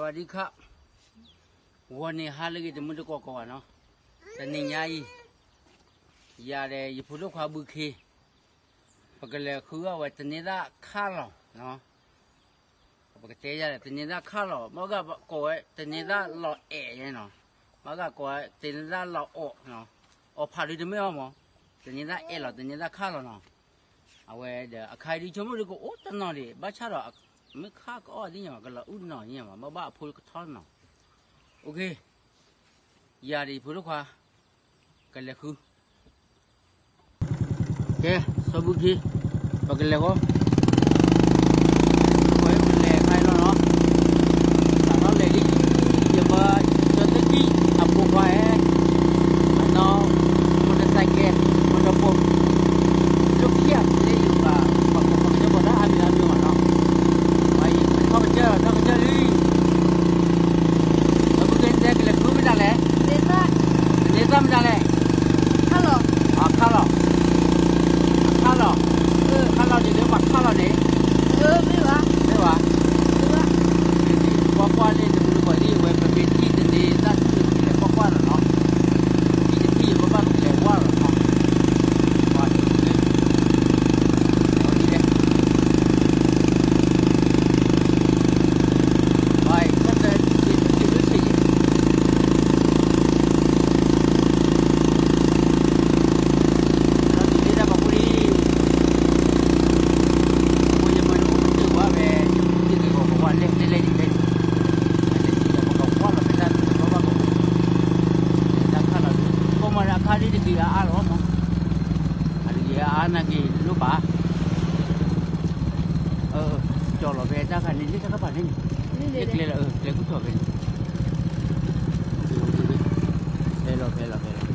စဝၤဒံခါ, ဂီၤန့ၣ်ဟါလၢအဂ့ၤ တမုၢ်တကိးကိးဂၤနီၤ, တနံၤညါအံၤ ယၤဒီးယဖိဒိၣ်ခွါဘုခ့ ပကလဲၤဃုအီၣ်ဝဲတန့ၤသၣ်ခၣ်လီၤ, ပကတဲယၤဒီး တန့ၤသၣ်ခၣ်လီၤ, ဘၣ်ဂၤကိးဝဲတန့ၤသၣ်လီၤအဲၣ်နီၤ, ဘၣ်ဂၤကိးဝဲတန့ၤသၣ်လီၤအီၣ်, အီၣ်ဖးဒုတမ့ၢ်အီၤမး, တန့ၤသၣ်အဲၣ်လီၤ တန့ၤသၣ်ခၣ်လီၤနီၤ, အဝဲဒီးအခါအံၤဒုဆိကမိၣ်ဒုကအိၣ်တနီၤဒံး ဘၣ်ဆၣ်ဒီး မ့ၢ်ခါကအီၣ်သ့ၣ်ညါမး ကလီၤအုၣ်တနီၤညါမး ဘၣ်ဘၣ်အဖိကထီတနီၤ, ယၤဒီးယဖိဒိၣ်ခွါ ကလဲၤဃု ကဲ စီၤဘုခ့ ပကလဲၤဃီ, ပကလဲၤခါအံၤလီၤနီၤ, စးထီၣ်လဲၤလံ, ယမၢ စီၤသကံၣ်အဖိခွါဧၢ, အနီၢ် မီၢ်တစဲးကဲး မီၢ်တပိာ် ဒိၣ်ခံဂၤလၢယိၤဘၣ် ပှၤကညီဖိဒၣ်အါမံၤအါမံၤဘၣ်နီၤ, ပှၤအံၤထီၣ်ကစၢၢ် ထီၣ်ကစၢၢ်လံ, စီၤဘုခ့ တဲကလဲၤဃုမတၤလဲၣ်, တန့ၤသၣ်မတၤလဲၣ်, အခါလီၤ, အခါလီၤ, အခါလီၤန့ၣ် လၢပှၤခါလီၤန့ၣ်, မ့ၢ်ဘၣ်, ကွၢ်ကွၢ်န့ၣ် တမုၢ်တကိးသ့ၣ်ဝဲ ပမ့ၢ်ထံၣ်တန့ၤသၣ်ထံၣ်တထံၣ်လဲၤကွၢ်ကွၢ်လီၤနီၤ, ထံၣ်တထံၣ် ပဘၣ်ကလဲၤကွၢ်လီၤနီၤ, ပှၤတမုၢ် အခါဒ်တဂ့ၤအါအါလီၤမး, အတဂ့ၤအါအါနာ်က့ၤလိၣ်ဘၣ်, ကၠီလီၤဖဲတၢ်ခါန့ၣ် လၢတၢ်ကပၤန့ၣ်န့ၣ်, လၢကျဲလီၤ ကျဲကူၣ်ထီၣ်ဖဲန့ၣ်, ဖဲလီၤ ဖဲလီၤ ဖဲလီၤ,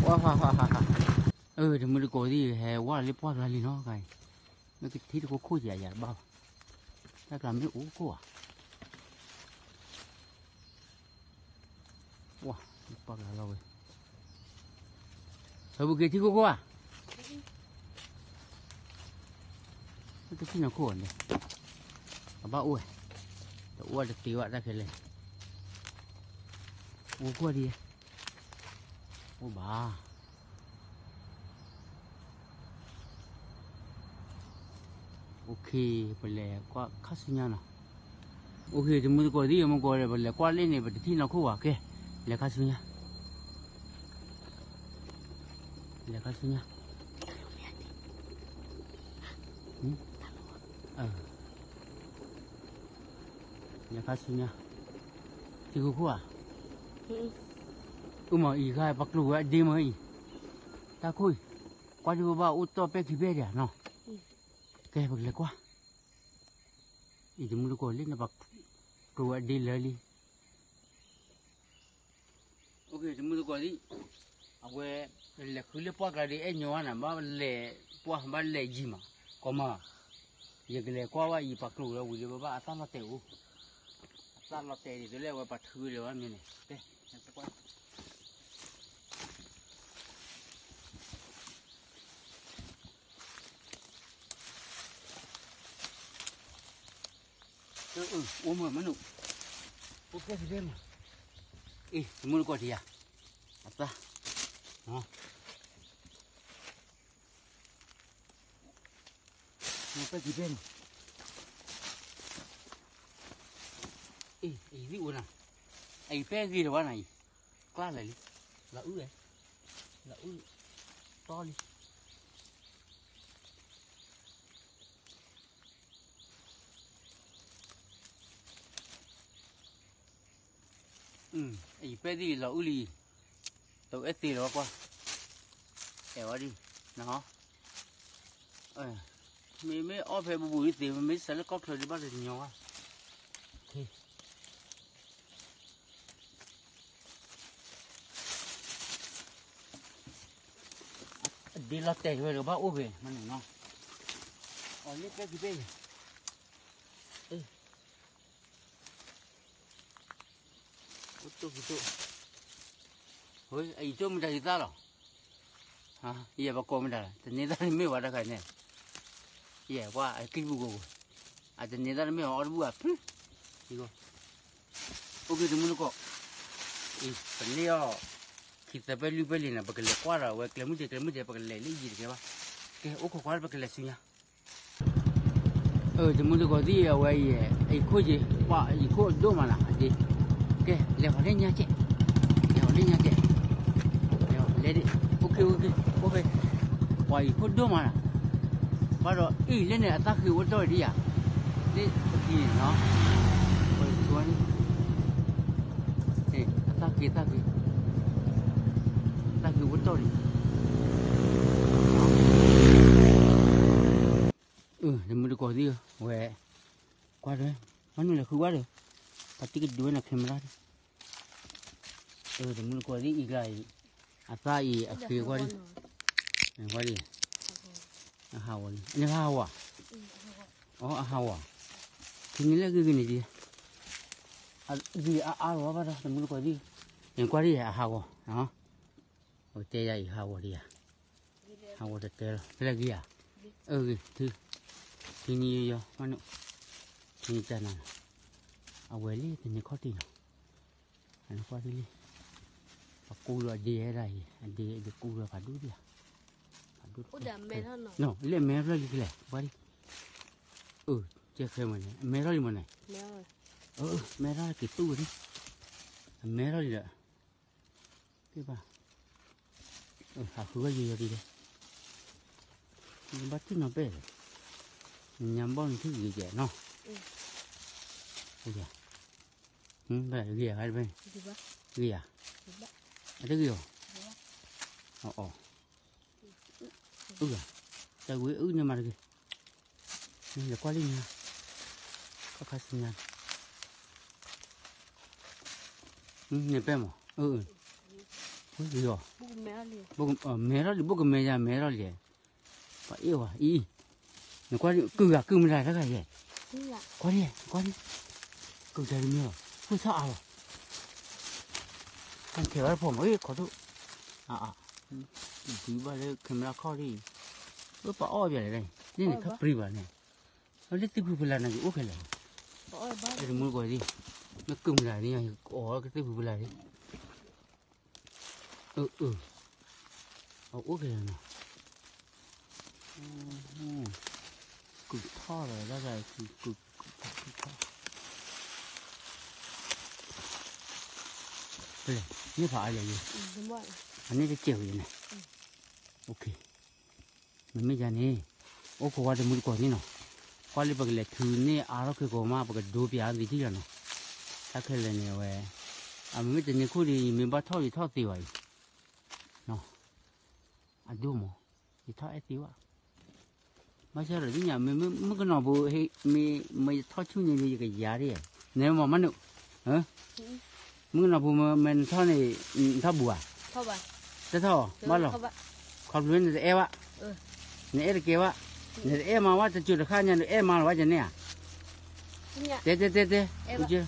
ဝါ တမုၢ်တကိးသ့ၣ် ဟဲဝါလၢပှၢ်ကျါလံနီၤ, မ့ၢ်ကထံတခိၣ်ခိၣ်ယၤယၤတဘၣ်ဘၣ်, တၢ်ကျါမ့ၢ်အိၣ်ခိၣ်ဧါ ဝါ, ပှၢ်ကျါလီၤဝဲ, ဟဲဘူးက့ၤထံခိၣ်ခိၣ်ဧါ, တထံၣ်နီၢ်ခိၣ်ဧါန့ၣ်, အဘၣ်အိၣ်ဝဲ, တအိၣ်ဝဲတသ့ဘၣ်တၢ်ခဲလၢာ်, အိၣ်ခိၣ်ဒံး, အိၣ်ဘၣ် OK, ပလဲၤကွၢ်ခါဆူညါနီၤ, OK, တမုၢ်တကိးသ့ၣ်မုၢ်ကိးဒီး ပလဲၤကွၢ်လၢန့ၣ် ပတထံၣ်နီၢ်ခိၣ်ဘၣ်, ကဲ, လဲၤခါဆူညါ, လဲၤခါဆူညါ, လဲၤခါဆူညါ, ထံခိၣ်ခိၣ်ဧါ, အိၣ်မးအံၤ ခါပှၤကျိၤဝဲအဒ့မးအံၤ, တၢ်ခိၣ်အံၤ, ကွၢ်ဒံးပဘၣ်အိၣ်တီၢ်ပဲာ်ခံပဲာ်ဒံးဧါနီၤ, ကဲ ပကလဲၤကွၢ်, အံၤတမုၢ်တကိးလံန့ၣ် ပှၤကျိၤဝဲအဒ့လၢာ်လံ, OK, တမုၢ်တကိးသ့ၣ်, အဝဲ, လဲၤဃုလၢပှၢ်ကျါဒီးအဲၣ်ညီဘၣ်နၤ ဘၣ်လဲၤပှၢ်ဘၣ်လဲၤယံၤမး, ကိးမး, ယကလဲၤကွၢ်ဝဲအံၤ ပှၤကျိၤလၢဝံၤလၢဘၣ်ဘၣ်အသၣ်လီၤတဲာ်အိၣ်, အသၣ်လီၤတဲာ်ဒ်သိးလၢအဝဲပှၤထုးလၢၤဘၣ်မ့ၢ်န့ၣ်, ကဲ, အိၣ်မးမးနုၤ, အိၣ်ကဲကဲမး, အ့ၣ် တမုၢ်တကိးတယၤ, အသၣ်, ပဲာ်ကံပဲာ်မး, အံၤ အံၤသံအိၣ်နၤ, အံၤပဲာ်ဂ့ၤတဝါနၤအံၤ, ကျါလၢာ်လံ, လီၤအုၣ်ဝဲ, လီၤအုၣ်, တီလံ အံၤပဲာ်သံလီၤအုၣ်လံ, တအဲၣ်သ့လီၤကွၢ်, အဲၣ်ဝဲဒံး, နဟီ, မ့မ့ၢ်အီၣ်ဖဲဘူးဘူးဒ်သ့ မ့မ့ၢ်စးလၢကီၢ်ချၢဒံးဘၣ်လၢတညီဘၣ်, အဒ့လီၤတဲာ်ဝဲဒီးဘၣ်အိၣ်ဖဲမနုၤနီၤ, အီၤလၢပဲာ်ကံပဲာ်ယၤ, အိၣ်တိၢ်ကံတိၢ်, အံၤတိၢ်မတၤယသၣ်လီၤ, ယဲပကိးမတၤလီၤ တန့ၢ်သၣ်တမ့ၢ်ဝဲတခါန့ၣ်, ယဲပှၤအကံၢ်ပူၤကိး, အတန့ၢ်သၣ်တမ့ၢ်ဝဲအီၣ်တဘူၣ်အဖု, ယကိး အိၣ်က့ၤတမူတကိး, အံၤ ပန့ၢ်အီၤ ခံသၢပဲလွံၢ်ပဲလံန့ၣ် ပကလဲၤကွၢ်ဒီးအဝဲကျဲမုၢ်ဒဲး ကျဲမုၢ်ဒဲး ပကလဲၤလၢယံၤတကဲဘၣ်. ကဲ အိၣ်ခိးကွၢ် ပကလဲၤဆူညါ. အၢ တမူတကိးသ့ၣ် အဝဲအံၤ အံၤခိၣ်က့ၤ ပှၤအံၤခိၣ်ဒိၣ်မးနီၤ အဒ့, ကဲ လဲၤဃီၤလၢညါကဲ, လဲၤဃီၤလၢညါကဲ, လဲၤဒ့, အိၣ်က့ၤ အိၣ်က့ၤ အိၣ်ဖဲ ပှၤအံၤခိၣ်ဒိၣ်မးနီၤ, ဘၣ်ဒီးအံၤလၢန့ၣ် အသၣ်ဃ့ဝဲတီၢ်ဒံးယၤ, လၢပကံန့ၣ်နီၤ, ပကဝဲန့ၣ် အသၣ်ဃ့ သၣ်ဃ့ သၣ်ဃ့ဝဲတီၢ်ဒံး အၢ တမူတကိးသ့ၣ်ဧၢ, ဝဲ ကွၢ်ဒီး မနုၤလဲၤဃုဝဲဒီး ပှၤတံၢ်ကဒုးဝဲနီၤ camera ဒီး အၢ တမူတကိးသ့ၣ်အံၤကျါအံၤ, အသၣ်အံၤအဃ့ကွၢ်ဒံး, ကွၢ်ဒံး, အဟးဂီၤလံ အန့ၣ်ဟးဂီၤဧါ, အဟးဂီၤ, ထံန့ၣ်လၢဂ့ၤဂ့ၤန့ၣ်ဒံး, ဂ့ၤအါအါလီၤဘၣ်ဒီး တမူတကိးသ့ၣ်, ကွၢ်ဒံး အဟးဂီၤ ပကတဲယၤအံၤ ဟးဂီၤဒံးယၤ, ဟးဂီၤတတဲလီၤ ဖဲလဲၣ်ဂ့ၤဧါ, အၢဂ့ၤ ထံ, ထံနံၤယီၤယီၤ မ့ၢ်နုာ်, ထံနံၤတၢ်နၤ, အဝဲလံတန့ၢ်ခီၣ်ထံးနီၤ, အနကွၢ်ဒ်လံ, အကူဒီးအဒ့ဝဲဒၣ်အံၤ အဒ့ အဒ့ကူဒီးဖးဒိၣ်ဒံးဧါ, ဖးဒိၣ်, လၢအမဲထီၣ်လံကလဲၣ် ကွၢ်ဒံး, အၢ ကဲခဲမ့ၢ်န့ၣ် အမဲထီၣ်လံမ့ၢ်န့ၣ်, မဲထီၣ်လံက့ၤတူၢ်ဝဲဒၣ်, အမဲထီၣ်လံဒီး က့ၤဘၣ်, ဟးဃုဝဲယီၤယီၤဒံးဒီး, ဘၣ်ထံၣ်နီၤပဲၣ်, ညါဘီၣ်န့ၣ်ထံၣ်ဂ့ၤကဲနီၤ, ဂ့ၤဧါ, ဂ့ၤဧါ, အတဂ့ၤအီၤ, အအီၤ, အုၣ်, တၢ်ဝဲအုၣ်န့ၣ်မးတဂ့ၤ, လဲၤကွၢ်လံညါ, ခါခါဆူညါ, န့ၣ်ပဲၣ်မး, အၢ, ဂ့ၤအီၤ, မဲထီၣ်လံ ဘိၣ်ကမဲယၤမဲထီၣ်လံ, ပှၤအ့ၣ်ဝဲအံၤ, နကွၢ်ဒံး ကုၢ်ဂၤကုၢ်မတၤတဂၤယဲၢ်, ကွၢ်ဒံး ကွၢ်ဒံး, ကုၢ်တၢ်တမံၤလီၤ ဃိထီၣ်အါလီၤ, တၢ်ခဲဘၣ်တဖီမး အ့ၣ် ခီဒိၣ်, အါအါ, ဒုးဘၣ်လၢ camera ခီၣ်ဒံး, အပှၤအီၣ်ပၠးလဲၣ်, လၢန့ၣ်ခီၣ်ပြံဘၣ်န့ၣ်, အလၢသ့ၣ်ဖုဖုလၢ်နကအိၣ်ခဲလၢာ်, တမူတကိးသ့ၣ်, မ့ၢ်ကုၢ်မတၤန့ၣ် ယကအီၣ်ကသ့ၣ်ဖုဖုလၢ်န့ၣ် အၢ အၢ အအိၣ်က့ၤနီၤ, ကုၢ်ထီၣ်လီၤ တၢ်ကုၢ်ကုၢ်ကုၢ်ထီၣ်, န့ၢ်ဖးအါလဲၣ်, အန့ၣ်တစဲးဝဲန့ၣ်, မ့မ့ၢ်ယၤန့ၣ်, အိၣ်ခိးဝဲတမူတကိးန့ၣ်နီၤ, ကွၢ်လၢပကလဲၤထုးန့ၢ်အါထီၣ်ခဲကိးမး ပကဒိပၠးသ့ၣ်ထံၣ်လီၤနီၤ, တၢ်ခဲလၢာ်န့ၣ်အဝဲ, အမ့မ့ၢ်တန့ၢ်ခိၣ်ဒီး ယမ့ၢ်ဘၣ်ထီၣ်ယထီၣ်သ့ဝဲအံၤ, အဒိၣ်မး, ယထီၣ်အဲၣ်သ့ဝဲ, ဘၣ်ဆၣ်ဒီးသ့ၣ်ညါ မ့မ့ၢ်မုၣ်ကနီၤဖိ, မ့ၢ်ယထီၣ်ဆူညါန့ၣ် ယကယၤဒ်, နဲမးမနုၤ, မုၣ်ကနီၤဖိ မ့ၢ်နထီၣ်န့ၣ်, နထီၣ်ဘူးဧါ, တထီၣ်, ဘၣ်လီၤ, ခီဖျိနတအဲၣ်ဘၣ်, နအဲၣ်တကဲဘၣ်, နတအဲၣ်မးဝဲ တစိၤတခါညါ နအဲၣ်မးလီၤဝဲ ယန့ၢ်ဧါ, တဲတဲတဲတဲ, အဲၣ်ဘၣ်, ဒီး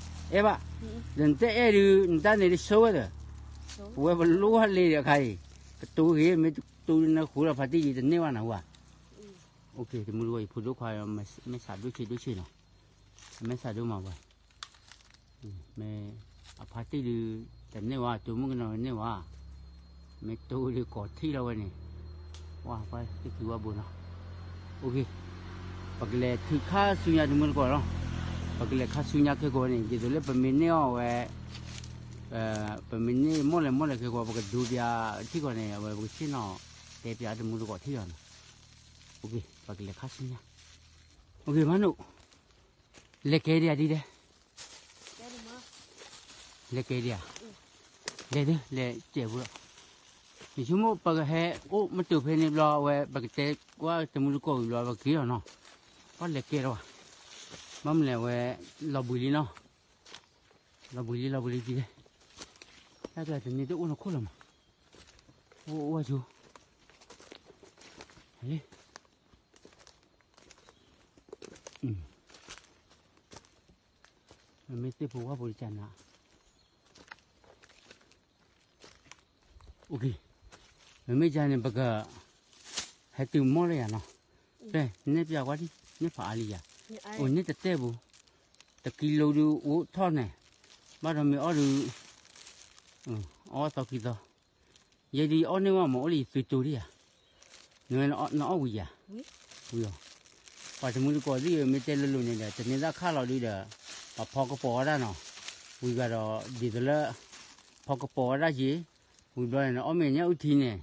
နတအဲၣ်ဒုး နတၢ်န့ၣ်ဒုးဆိဝဲဒီး, ပဝဲပလိၣ်ဝဲလံဒီးအခါအံၤ, ကတိၤဂ့ၤ မ့ၢ်တတိၤနဃိလီၤဖးတံၢ်ယံၤတန့ၢ်ဘၣ်နဟူဧါ, အိၣ်က့ၤ တမူတကိး ယဖိဒိၣ်ခွါ မဲာ်ဆှးဒိၣ်ဆံးဒိၣ်ဆံးနီၤ, အမဲာ်ဆှးဒိၣ်မးဝဲ, မ့ၢ်အဖါတံၢ်ဒုး တန့ၢ်ဝဲ တိၤမုၣ်ကနီၤန့ၢ်ဝဲ, မ့ၢ်တိၤဒုးကိးထံၣ်လီၤဝဲန့ၣ်, ဝဲပှၤသ့ၣ်ခံဝဲဘိနီၤ, အိၣ်က့ၤ, ပကလဲၤထုးခါဆူညါတမူတကိးလီၤ, ပကလဲၤခါဆူညါခဲကိးန့ၣ် ဒ်သိးလၢပမ့ၢ်န့ၢ်အီၤဝဲ ပမ့ၢ်န့ၢ်မီၢ်လဲၣ်မီၢ်လဲၣ်ခဲကိး ပကဒိပၠးထံၣ်ကိးန့ၣ် အဝဲပကဆ့ၣ်နီၤတဲပၠးတမူတကိးထံၣ်လီၤနီၤ, အိၣ်က့ၤ ပကလဲၤခါဆူညါ, အိၣ်က့ၤ မနုၤ, လဲၤကဲဒံးဧါဒ်လဲၣ်, လဲၤကဲဒံးဧါ, လဲၤဒုး လဲၤစဲးဖိလီၤ, ယဆိကမိၣ်ပကဟဲအိၣ်မ့ၢ်တုၤဖဲန့ၣ်ဘျီ အဝဲပကတဲကွၢ်တမူတကိးအံၤဘျီ ပက့ၤလီၤနီၤ, ပှၤလဲၤကဲလီၤဘၣ်, ဘၣ်မနုၤလဲၣ် အဝဲ လီၤဘှံးလံနီၤ လီၤဘှံးလံ လီၤဘှံးလံဒ်လဲၣ်, တၢ်ကျါတန့ၢ်တအိၣ်နီၢ်ခိၣ်လီၤမး, အိၣ်အိၣ်ဝဲဆိ, လၢ မ့မ့ၢ်သ့ၣ်ဖိဝၣ်ဖိတကနၤ, အိၣ်က့ၤ, မ့မ့ၢ်ယၤန့ၣ် ပက ဟဲတုၤမီၢ်လၢယၤနီၤ, ဖဲ နဲၣ်ပၠးကွၢ်ဒံး နဲၣ်ဖးအါလံယၤ, အိၣ်န့ၣ်တတဲပူၤ, တကံလိဒုးအိၣ်ထီၣ်န့ၣ်, ဘၣ်ဒီးမ့ၢ်အီၣ်ဒုး, အီၣ်သီခံသီ, ယဲဒုးယအီၣ်န့ၢ်ဝဲမ့ၢ်အိၣ်လၢယသုတိဒံဧါ, နဝဲနအီၣ်ဝံၤယၤ, ဝံၤအီၤ, ပှၤတမုၢ်တကိးသ့ၣ်ဧၢ မ့ၢ်တဲလိၤလိၤန့ၣ်ဒီး တန့ၤသၣ်ခးလီၤဒုးဒီး, ပှၤဖီကပီၤဝဲဒၣ်နီၤ, ဝံၤဂၤဒီး ဒ်သိးလၢ ဖီကပီၤဝဲဒၣ်က့ၤ, ဝံၤဘျီန့ၣ် အီၣ်မ့ၢ်ညၣ်အုၣ်ထံန့ၣ်,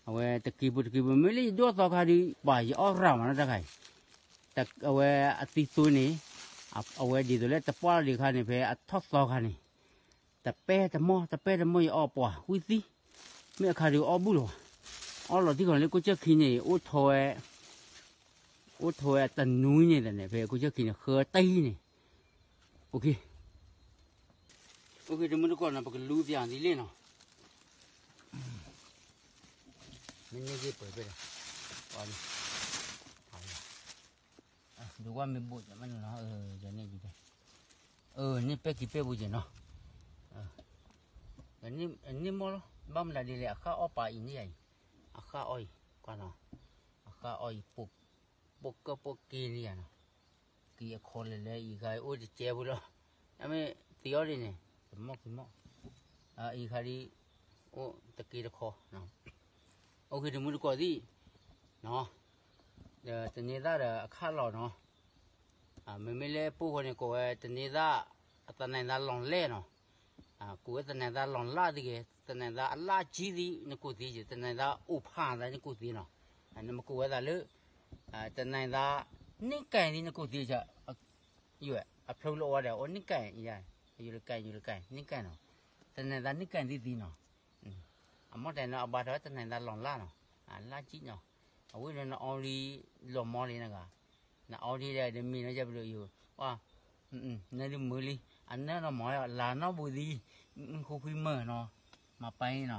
အဝဲတက့ၤပူၤတက့ၤပူၤ မ့ၢ်လၢယဒိၣ်သီခါဒုး ပှၤယအီၣ်ရၤမးနီတခါအံၤ, အဝဲအသံသိန့ၣ်, အဝဲဒ်သိးလၢတပှၢ်လီၤဒံးခါန့ၣ် ဖဲအထီၣ်သီခါန့ၣ်, တပဲတမီၢ် တပဲတမီၢ်ယအီၣ်ပှၤဝံၣ်သံ, မ့ၢ်အခါဒုးအီၣ်ဘူၣ်လီၤ, အီၣ်လီၤသံခီလၢကိးကၠၢၢ်ခံန့ၣ် အိၣ်ထီၣ်ဝဲ အိၣ်ထီၣ်ဝဲတနွံန့ၣ်ဒီးန့ၣ် ဖဲကိးကၠၢၢ်ခံန့ၣ် ဃၢတံၢ်န့ၣ်, အိၣ်ခ့ တမုၢ်တကိးနီၤ ပကလူပၠးသံလ့ၣ်နီၤ, မ့ၢ်န့ၢ်က့ၤပှဲၤဖဲဒီး, ဒုးဝဲမ့ၢ်ဘိးမ့ၢ်နီၤ, န့ၣ် ပဲၢ်က့ၤပဲၢ်ပူၤက့ၤနီၤ, န့ၣ်မီၢ်လီၤ ဘၣ်မနုၤဒ်လဲၣ် အဃၣ်အီၣ်ပာ်အံၤန့ၣ်ယၤအံၤ, အဃၣ်အီၣ်အံၤ, ကွၢ်နီၤ, အဃၣ်အီၣ်အံၤ, ပိာ်ကၢၢ်ပိာ်က့ၤန့ၣ်ယၤနီၤ, က့ၤအခီလဲၤလဲၤအံၤခါအိၣ်တကဲဖိလီၤ, အမ့ၢ်သံအီၣ်ဒ်န့ၣ်, တမီၢ်က့ၤမီၢ်, အံၤခါဒ်, အိၣ်တက့ၤတခီ, အိၣ်ခ့တမုၢ်တကိးသံၣ်, တန့ၤသၣ်ဒီးအခၣ်လီၤနီၤ, မ့မ့ၢ်လၢပူဃီန့ၣ် ကိးဝဲတန့ၤသၣ်, သနၤသးလီၤလဲၣ်နီၤ, ကိးဝဲသနၤသးလီၤလၣ်သ့ဂ့ၤ သနၤသးအလၣ်ကံသံ နကိးသ့ယဲ သနၤသးအိၣ်ဖးသးနကိးသ့နီၤ, နမ့ၢ်ကိးဝဲသးလၢ, သနၤသး, န့ၢ်ကဲသံနကိးသ့, ယဲ အဖျိလၢအီၤဒီး အိၣ်န့ၢ်ကဲ, ယိၤလကဲ ယိၤလကဲ န့ၢ်ကဲနီၤ, သနၤသးန့ၢ်ကဲသံသ့နီၤ, အမီၢ်တဲနီၤ အဘါထီၣ်သနၤသးလီၤလၣ်နီၤ, လၣ်ကံနီၤ, အဝဲဒီးနအီလံ, လီၤမီလံနဂၤ, နအီဒ်ဒီးတမံၤနီၤ ယပဒိၣ်ယိၤ, နဒုးမုာ်လံ, အနၢနီၤမီၤ လါနီၣ်ဘူးသံ, ဃုဃုမၢနီၤ, မၤပၢ်နီၤ,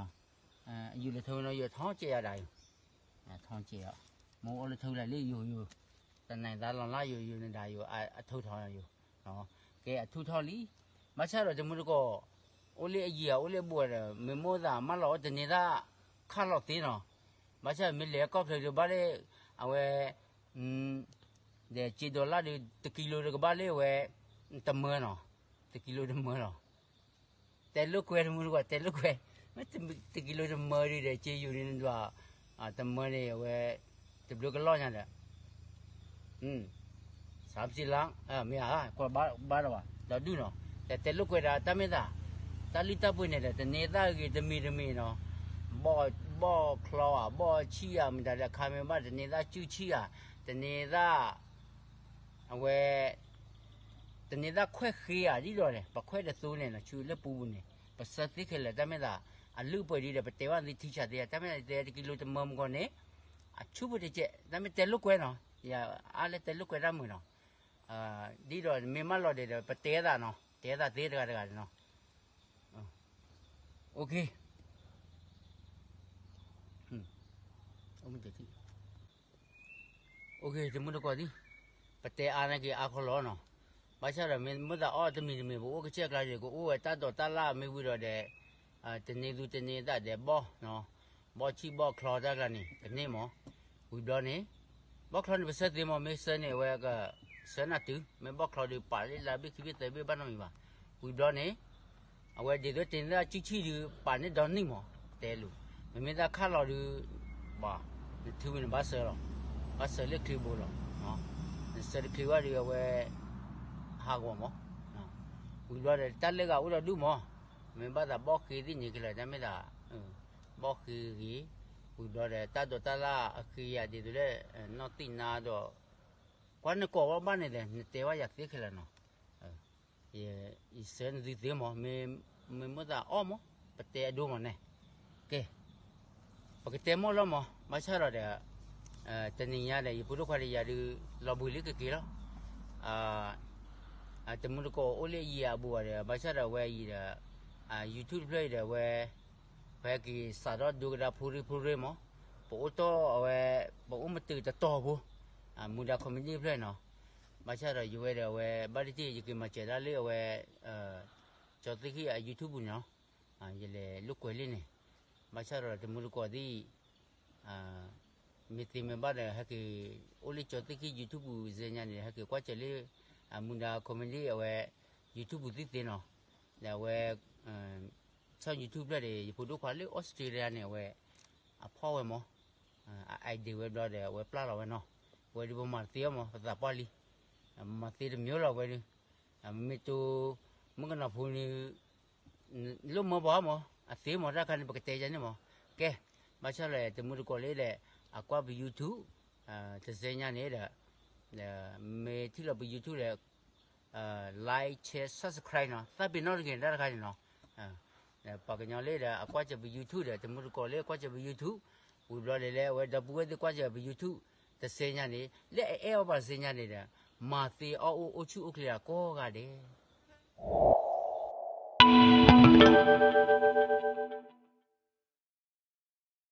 ယိၤလၢထၢနီၤ ယိၤထီၣ်ကဲယၤဒၣ်ယိၤ, ထီၣ်ကဲယၤ, မ့ၢ်အိၣ်လၢထၢလၢလံယိၤယိၤ, သနၤသးလီၤလၣ်ယိၤယိၤနဒၣ်ယိၤ, အထူၣ်ထီၣ်ယိၤ, ကဲအထူၣ်ထီၣ်လံ, ဘၣ်ဆၣ်ဒီးတမုၢ်တကိး, အိၣ်လၢအယံၤဧါ အိၣ်လၢအဘူးဧါဒီး မ့ၢ်မိၣ်သးမၢလီၤအိၣ်တန့ၤသၣ်, ခၣ်လီၤသ့နီၤ, ဘၣ်ဆၣ်မ့ၢ်လဲၤကီၢ်ချၢဒီးဘၣ်လၢ, အဝဲ, ဒီးစ့ဒီလၣ်ဒီး တကံလိၤဒီးကဘၣ်လၢအဝဲ, တမၢနီၤ, တကံလိၤတမၢလီၤ, တဲလိာ်ကွဲတမုၢ်တကိး တဲလိာ်ကွဲ, တကံလိၤတမၢဒုးဒီး စ့ယိၤန့ၣ်နဒွး, တမၢန့ၣ်အဝဲ, တဘျုးကလီၢ်ညါဒီး စၢ်ပစံးလါ, မ့ၢ်ဧါ, ကွၢ်ဘၣ်ဒီးဘၣ်, ဒီးဒုၣ်နီၤ, ဒီးတဲလိာ်ကွဲဒီးတၢ်မ့ၢ်သး, တၢ်လုၢ်တၢ်ပှ့ၤန့ၣ်ဒီး တန့ၤသၣ်ဂ့ၤတမံၤတမံၤနီၤ, ဘီၣ်ချီဧါ ဘီၣ်ဆံၣ်ဧါ မတၤဒီးခါမ့ၢ်ဘၣ် တန့ၤသၣ်စုၣ်ဆံၣ်ဧါ, တန့ၤသၣ်, အဝဲ, တန့ၤသၣ်ခွဲၣ်ဃ့ဧါ ဒ်ဒီးန့ၣ် ပခွဲၣ်တသိန့ၣ်နီၤ ဆူလၢပူၤပူၤန့ၣ် ပစၢၤသ့ခဲလၢာ် တၢ်မ့ၢ်သး, အလုၢ်အပှ့ၤဒ်ဒီး ပတဲဝဲသ့ထံဆးသ့ တၢ်မ့ၢ်သးတဲတကံလိၤတမၢမုၢ်ကီၢ်န့ၣ်, အဆူၣ်ဖိတကဲး တၢ်မ့ၢ်တဲလိာ်ကွဲနီၤ, ယအါလဲၣ်တဲလိာ်ကွဲတၢ်မုာ်နီၤ, ဒ်ဒီးမ့ၢ်မၢလီၤဒဲးဒီး ပတဲသးနီၤ တဲသးသ့တဂၤတဂၤန့ၣ်နီၤ, အိၣ်ခ့ အိၣ်မ့ၢ်တထံၣ်, အိၣ်ခ့ တမုၢ်တကိးသံ, ပတဲအါန့ၢ်က့ၤအါခီလီၤနီၤ, ဘၣ်ဆၣ်ဒီးမ့ၢ်မိၣ်သးအီၣ်တမံၤတမံၤ ပအိၣ်ကစၢ်ကျါဒီး ကအိၣ်ဝဲတၢ်ဒိးတၢ်လၣ်မ့ၢ်ဝံၤဒီးဒီး, တန့ၤသူတန့ၤသၣ်ဒီးဘီၣ်, ဘီၣ်ဆံၣ်ဘီၣ်ချီတၢ်ကျါန့ၣ် ကန့ၢ်မး, ဝံၤဘျီန့ၣ်, ဘီၣ်ချီန့ၣ်ပစၢၤသ့မး မ့ၢ်စၢၤန့ၣ် အဝဲကစၢၤနၤတုၤ မ့ၢ်ဘီၣ်ချီဒီးပာ်လၢလါဘ့ၣ်ခံဘ့ၣ်သၢဘ့ၣ်ဘၣ်နီတမံၤဘၣ်, ဝံၤဘျီန့ၣ် အဝဲဒ်သိးတန့ၤသၣ်စုၣ်ဆံၣ်ဒီး ပာ်န့ၢ်ဒီနံၣ်မး, တဲလိၤ, မ့မ့ၢ်သးခးလီၤဒီး, ဘၣ်, နထုးဝံၤနဘၣ်စၢၤလီၤ, ဘၣ်စၢၤလၢချံဘိလီၤ, နစၢၤတချံဘၣ်ဒီးအဝဲ, ဟးဂီၤမး, ဝံၤဘျီဒီး တၢ်လၢဂၤအိၣ်ဒီးဒူၣ်မး, မ့ၢ်ဘၣ်သးဘီၣ်ဃ့သ့ၣ်န့ၣ်ကလၢာ် တၢ်မ့ၢ်သး, ဘီၣ်ဃ့ဂ့ၤ, ဝံၤဘျီဒီး တၢ်ဒိးတၢ်လၣ်အဃ့ယၤဒ်သိးလၢ, နီၢ်သံၣ်နါဒီး, ကွၢ်နကိးဝဲဘၣ်န့ၣ်ဒီး နတဲဝဲယၤသ့ခဲလၢာ်နီၤ, ယစၢၤနသုသ့မး, မ့ၢ်မိၣ်သးအီၣ်မး, ပတဲအဒိမးန့ၣ်, ကဲ, ပကတဲမီၢ်လီၤမး ဘၣ်ဆၣ်ဒီးဒီး, တနံၤညါဒီး ယဖိဒိၣ်ခွါဒီးယၤဒုး လီၤဘှံးလံကက့ၤလီၤ, တမုၢ်တကိးအိၣ်လၢအယံၤအဘူးဒီး ဘၣ်ဆၣ်ဒီးဝဲအံၤဒီး, YouTube တဖျၢၣ်အံၤဒီးဝဲ, ပဟဲက့ၤစးထီၣ်ဒိကဒါဖိရ့ဖိရ့မး, ပအိၣ်တီၢ်အဝဲ, ပအိၣ်မတုာ်တတီၤဖိ, မူဒါ comedy တဖျၢၣ်နီၤ, ဘၣ်ဆၣ်ဒီးယဝဲဒီးအဝဲ ဘၣ်တ့ၢ်တ့ၢ် ယက့ၤမၤစၢၤဒၣ်လၢအဝဲ, ကၠီသ့ၣ်ခံအ YouTube ပူၤန့ၣ်လီၤ, ယလဲၤလိာ်ကွဲလံန့ၣ်, ဘၣ်ဆၣ်ဒီးတမုၢ်တကိးသ့ၣ် မ့ၢ်သ့မ့ၢ်ဘၣ်ဒီး ဟဲက့ၤအိၣ်လၢကၠီသ့ၣ်ခံ YouTube ပူၤ စဲညါန့ၣ် ဟဲက့ၤကွၢ်စၢၤလၢ, မူဒါ comedy အဝဲ, YouTube ပူၤသ့ၣ်သ့နီၤ, ဒီးအဝဲ ဆီၣ် YouTube ဖျၢၣ်ဒီး ယဖိဒိၣ်ခွါလၢ Australia န့ၣ် အဝဲ အဖီၣ်ဝဲမး, အ ID ဝဲဘျီဒီး အဝဲပျၢ်လီၤဝဲနီၤ, အဝဲဒုးပမၤတသ့အီၤမး ပသးပှၢ်လံ, မၤသ့တမံၤလီၤဝဲဒုး, မ့ၢ်တိ မုၣ်ကနီၤဖိန့ၣ် လိၣ်မၢပှၤမး, အသ့မး တၢ်ခါန့ၣ် ပကတဲယၤန့ၣ်မး, ကဲ, ဘၣ်ဆၣ်လၢတမုၢ်တကိးလၢဒီး အကွၢ်ပ YouTube, တစဲညါန့ၣ်ဒီး မ့ၢ်ထံၣ်လီၤပ YouTube ဒီး like share subscribe နီၤ, သးပ့ၤနီၣ်တဂ့ၤ တၢ်တခါန့ၣ်နီၤ, ပှၤကညီလၢဒီး အကွၢ်စၢၤပ YouTube ဒီး တမုၢ်တကိးလၢကွၢ်စၢၤပ YouTube, ဝံၤဘျီဒီးလၢအဝဲဒီပုၢ်ဝဲၢ်သ့ၣ်ကွၢ်စၢၤပ YouTube တစဲညါန့ၣ် လၢအအဲၣ်အီၤဘၣ်တစဲညါန့ၣ်ဒီး မၤသ့အီၣ်အိၣ်အိၣ်ဆူၣ်အိၣ်ချ့ဒီးကိးဂၤဒဲး